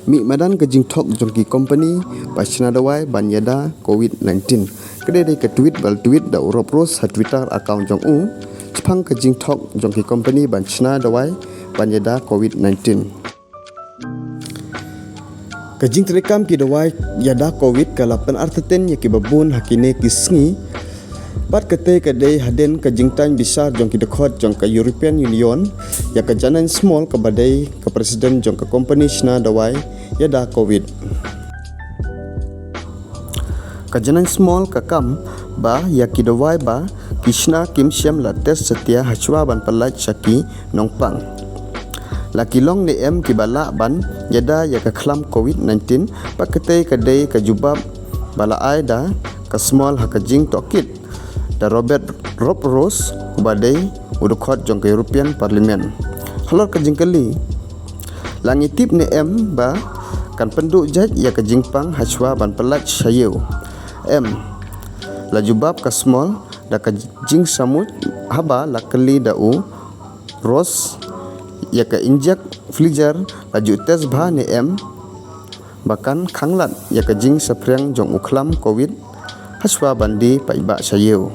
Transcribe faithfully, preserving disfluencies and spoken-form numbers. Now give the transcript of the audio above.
Mih madan ka jingthok jong ki company ba shna dawai ban ïada covid nineteen. Ka dei dei ka tweet ba la tweet da u Rob Rose ha Twitter account jong u shaphang ka jingthok jong ki company ban shna dawai ban ïada covid nineteen. Ka jingtreikam ki dawai ïada covid ka la pynartatien ïa kiba bun ha kine ki sngi. Bad kata ka dei hadien ka jingtang bishar jong ki dkhot jong ka European Union ïa ka Janssen Small kaba dei ka president jong ka company shna dawai ïada covid. Ka Janssen Small ka kam ba ïa ki dawai ba ki shna kim shym la test satia hashwa ban pyllait sha ki nongpang. La ki long ne em kiba lah ban ïada ïa ka khlam covid nineteen? Bad kata ka dei ka jubab ba la ai da ka Small ha ka jingtohkit da Robert Rob Rose uba dei u dkhot jong ka European Parliament. Halor ka jingkylli, la ngi tip ne em ba kan pynduh jait ïa ka jingpang hashwa ban pyllait sha ïew? Em, la jubab ka Small da ka jingsngewsih haba la kylli da u Rose ïa ka injek Pfizer la ju test bha ne em ba kan khanglad ïa ka jingsaphriang jong u khlam covid hashwa ban die paidbah sha ïew.